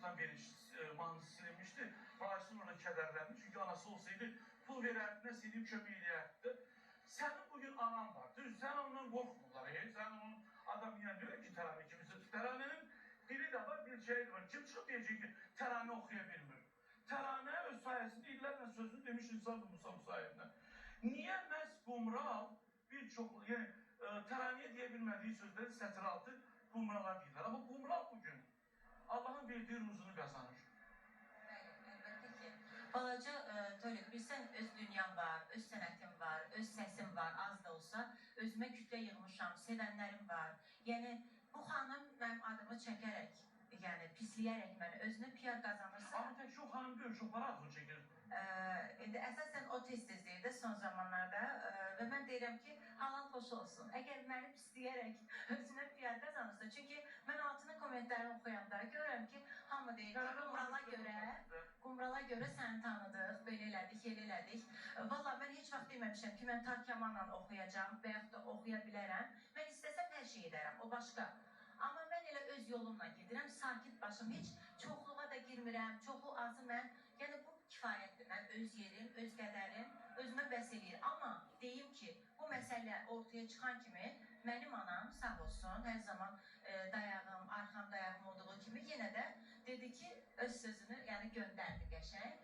Facebookdan veriş mahnısı silinmişdi. Aysun orada kədərlənmiş. Çünki anası olsaydı pul verərdi, nəsə edib kömək eləyərdi. Sənin bugün anan var. Düz, sən ondan qorxmurlar. Sən onun adam yəni diyor ki, təranə kimisi. Təranənin dili də var, bir şeyi də var. Kim çıxıb deyəcək ki, təranə oxuya bilmir? Təranə öz sayəsində illərlə sözünü demiş insandır Musa Musayevlə. Niyə məhz Qumral bir çox, yəni təranəyə deyə bilmədiyi sözləri sətiraltı Qumrala deyirlər. Amma Qumral bugün Allahın verdiyi ruzunu qazanır. Bəli, əlbəttə ki. Balaca Tolik, bilsən öz dünyam var, öz sənətim var, öz səsim var, az da olsa özümə kütlə yığmışam, sevənlərim var. Yəni bu xanım mənim adımı çəkərək, yəni pisləyərək məni özünə PR qazanırsa, Amma tək o xanım deyil, çoxları adını çəkir. İndi əsasən o tez-tez deyir də son zamanlarda və mən deyirəm ki, halal xoş olsun. Əgər məni pisləyərək özünə PR qazanırsa, çünki mən altına kommentləri oxuyanda görürəm ki, hamı deyir ki, Qumrala görə səni tanıdıq, belə elədik, elə elədik. Valla mən heç vaxt deməmişəm ki, mən tar kamanla oxuyacam və yaxud da oxuya bilərəm. Mən istəsəm hər şey edərəm, o başqa. Amma mən elə öz yolumla gedirəm, sakit başım, heç çoxluğa da girmirəm, çoxu azı mən, yəni bu kifayətdir. Mən öz yerim, öz qədərim, özümə bəs eləyir. Amma deyim ki, bu məsələ ortaya çıxan kimi mənim anam sağ olsun, hər zaman dayağım, arxam dayağım olduğu kimi yenə də dedi ki, öz sözünü yəni göndərdi qəşəng.